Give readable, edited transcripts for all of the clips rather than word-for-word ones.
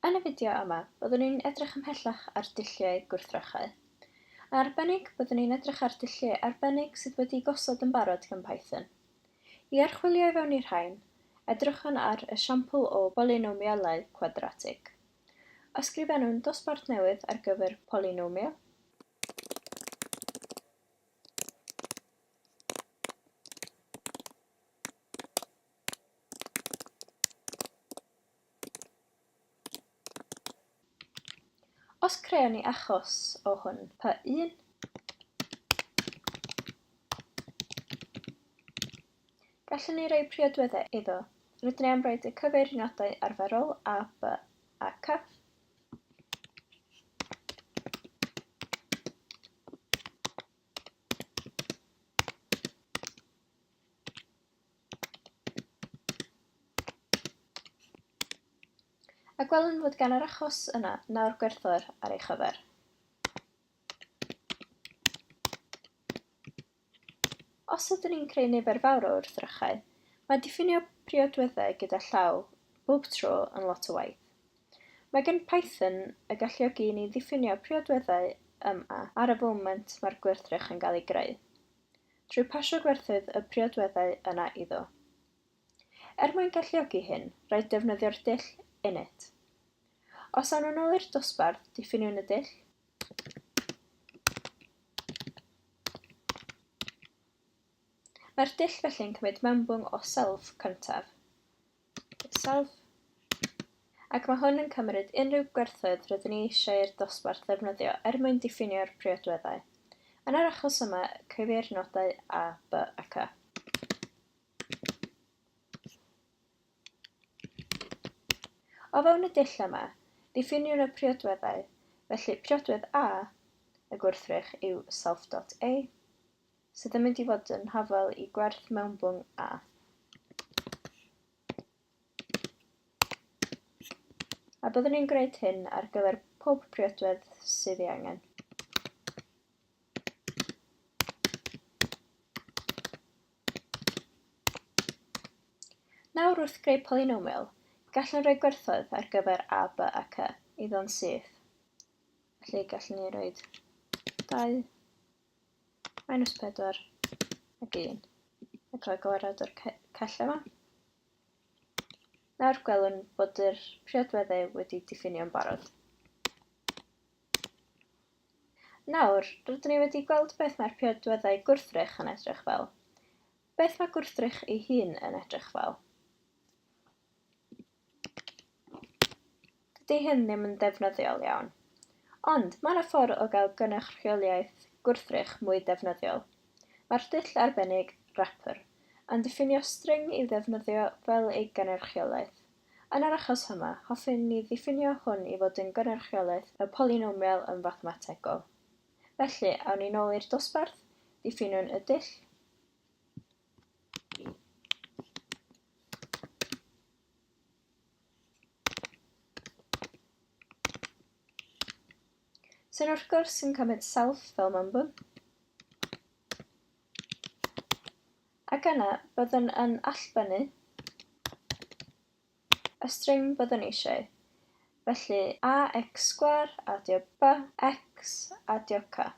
Yn y fideo yma, byddwn ni'n edrych ymhellach ar dulliau gwrthrychau. Yn arbennig, byddwn ni'n edrych ar dulliau arbennig sydd wedi'u gosod yn barod gan Python. I archwilio i fewn i'r rhain, edrychwn ar esiampl o bolynomialau cwadratig. Ysgrifennwn dosbarth newydd ar gyfer polynomial. Os crewn ni achos o hwn, pa un? Gallwn ni roi priodweddau iddo. Rydyn ni am roed y cyfeirnodau arferol A, B a C. A gwelwn fod gan yr achos yna nawr gwerthwr ar ei chyfer. Os ydyn ni'n creu nifer fawr o wrthrychau, mae diffinio priodweddau gyda llaw bob tro yn lot o waith. Mae gan Python y galluogi i ni ddiffinio priodweddau yma ar y foment mae'r gwrthrych yn cael ei greu. Trwy pasio gwerthoedd y priodweddau yna iddo. Er mwyn galluogi hyn, rhaid defnyddio'r dull init. Os awn yn ôl i'r dosbarth, diffiniwn y dull. Mae'r dull felly'n cymryd mewnbwn o self cyntaf. Self, ac mae hwn yn cymryd unrhyw gwerthoedd rydyn ni eisiau i'r dosbarth ddefnyddio er mwyn diffinio'r priodweddau. Yn yr achos yma, cyfeirnodau A, B a C. O fewn y dull yma, diffiniwn y priodweddau, felly priodwedd A, y gwrthrych, yw self.a, sydd yn mynd i fod yn hafal i gwerth mewnbwn A. A byddwn ni'n gwneud hyn ar gyfer pob priodwedd sydd ei angen. Nawr wrth greu polynomial, gallwn roi gwerthoedd ar gyfer A, B a C iddo'n syth. Felly gallwn ni roi 2, minus 4 ac 1. A cael gwared o'r cell yma. Nawr gwelwn bod yr priodweddau wedi diffinio'n barod. Nawr, rydyn ni wedi gweld beth mae'r priodweddau gwrthrych yn edrych fel. Beth mae gwrthrych ei hun yn edrych fel? Dydy hyn ddim yn ddefnyddiol iawn. Ond, mae yna ffordd o gael gynrychioliaeth gwrthrych mwy defnyddiol. Mae'r dull arbennig, wrapper, yn diffinio string i'w ddefnyddio fel ei gynrychiolaeth. Yn yr achos yma, hoffwn ni ddiffinio hwn i fod yn gynrychiolaeth y polynomial yn fathemategol. Felly, awn ni nôl i'r dosbarth, diffiniwn y dull, Sy'n wrth gwrs yn cymryd self fel mewnbwn. Ac yna, byddwn yn allbynnu y string byddwn eisiau. Felly ax sgwâr adio b x adio c.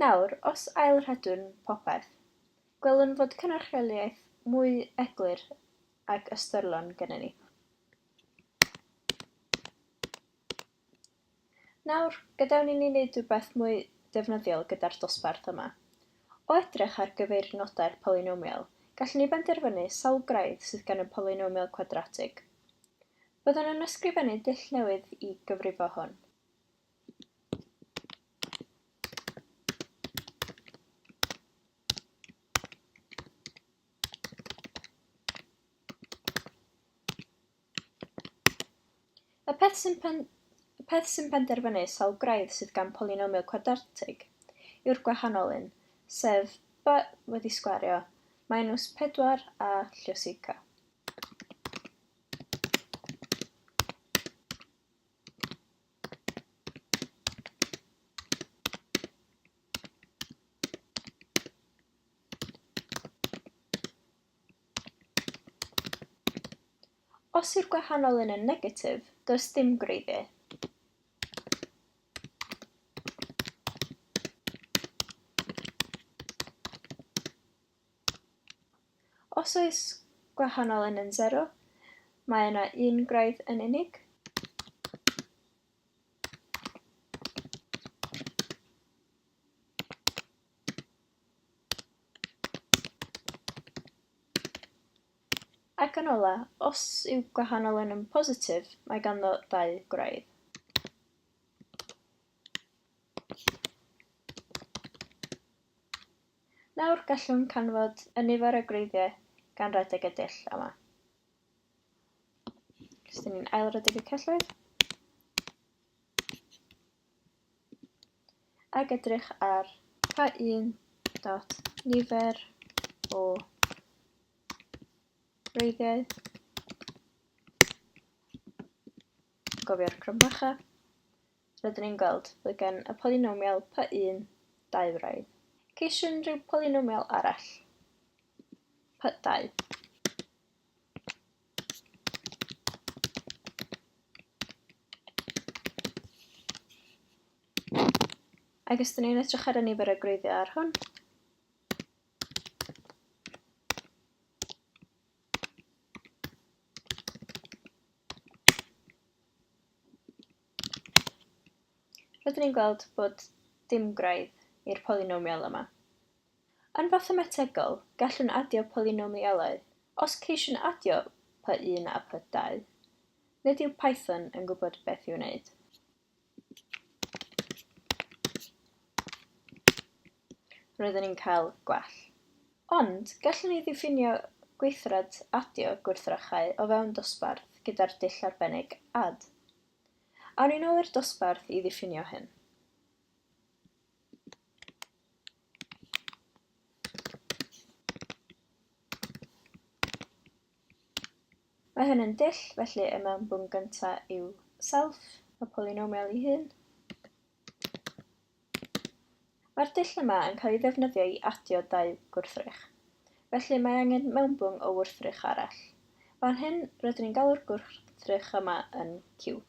Nawr, os ail-rhedwn popeth, gwelwn fod cynrychioliaeth mwy eglur ac ystyrlon gennym ni. Nawr, gadawn i ni wneud rhywbeth mwy defnyddiol gyda'r dosbarth yma. O edrych ar gyfeirnodau'r polynomial, gallwn ni benderfynu sawl graidd sydd gan y polynomial cwadratig. Byddwn yn ysgrifennu dull newydd i gyfrifo hwn. Y peth sy'n pen... Y peth sy'n penderfynu sawl gwraidd sydd gan polynomial cwadratig yw'r gwahanol un, sef b wedi sgwario minus 4 a lluosi c. Os yw'r gwahanol un yn negatif, does dim gwreiddiau. Os oes gwahanol un yn sero, mae yna un gwraidd yn unig. Ac yn ola, os yw gwahanol yn yn positif, mae ganddo ddau gwraidd. Nawr gallwn canfod y nifer o gwreiddiau gan redeg y dull yma. Os dyn ni'n ail-redeg y celloedd, ac edrych ar pa1 dot nifer o wreiddiau, gofio'r cromfacha, rydyn ni'n gweld bod gan y polynomial pa1 dau wraidd. Ceisiwn rhyw polynomial arall, p2. Ac os dyn ni'n edrych ar y nifer o gwreiddiau ar hwn, rydyn ni'n gweld bod dim gwraidd i'r polynomial yma. Yn fathemategol, gallwn adio polynomialau. Os ceisiwn adio p1 a p2, nid yw Python yn gwybod beth i'w wneud. Roeddwn i'n cael gwall. Ond, gallwn ni ddiffinio gweithred adio gwrthrychau o fewn dosbarth gyda'r dull arbennig add. Awn ni'n ôl i'r dosbarth i ddiffinio hyn. Mae hwn yn dull, felly y mewnbwn gyntaf yw self, y polynomial ei hun. Mae'r dull yma yn cael ei ddefnyddio i adio dau gwrthrych, felly mae angen mewnbwn o wrthrych arall. Fan hyn, rydyn ni'n galw'r gwrthrych yma yn Q.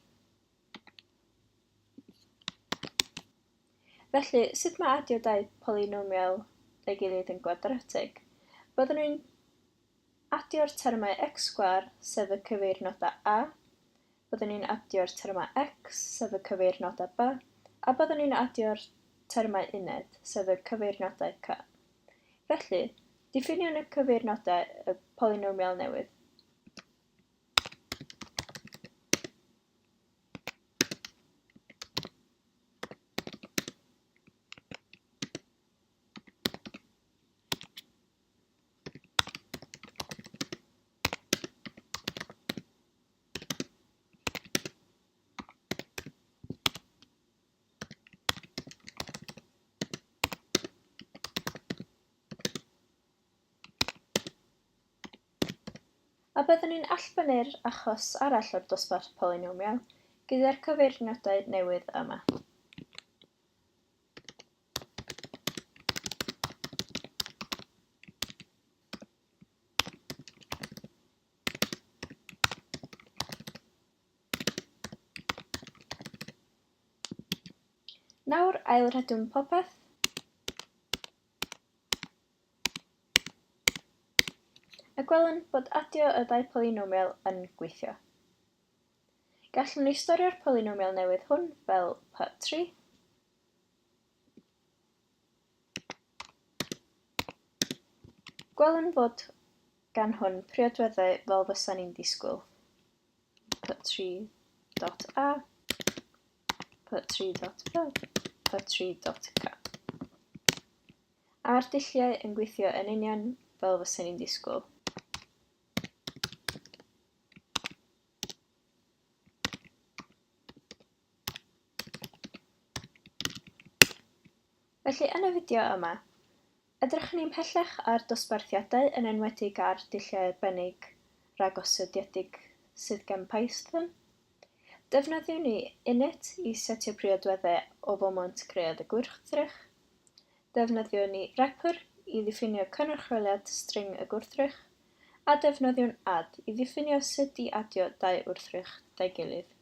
Felly, sut mae adio dau polynomial ei gilydd yn gwadratig? Byddwn ni'n adio'r termau x sgwâr, sef y cyfeirnodau a, byddwn ni'n adio'r termau x, sef y cyfeirnodau b, a byddwn ni'n adio'r termau uned, sef y cyfeirnodau c. Felly, diffiniwn y cyfeirnodau y polynomial newydd. A byddwn ni'n allbynnu'r achos arall o'r dosbarth polynomial gyda'r cyfeirnodau newydd yma. Nawr ailredwn popeth. A gwelwn bod adio y ddau polynomial yn gweithio. Gallwn ni storio'r polynomial newydd hwn fel P3. Gwelwn fod gan hwn priodweddau fel fysa ni'n disgwyl. P3.a, P3.b, P3.c. A'r dulliau yn gweithio yn union fel fysen ni'n disgwyl. Felly yn y fideo yma, edrychwn ni'n pellach ar dosbarthiadau yn enwedig ar dulliau arbennig ragosodiedig sydd gen Python. Defnyddiwn ni init i setio priodweddau o foment cread y gwrthrych. Defnyddiwn ni repr i ddiffinio cynrychioliad string y gwrthrych, a defnyddiwn add i ddiffinio sut i adio dau wrthrych 'da'i gilydd.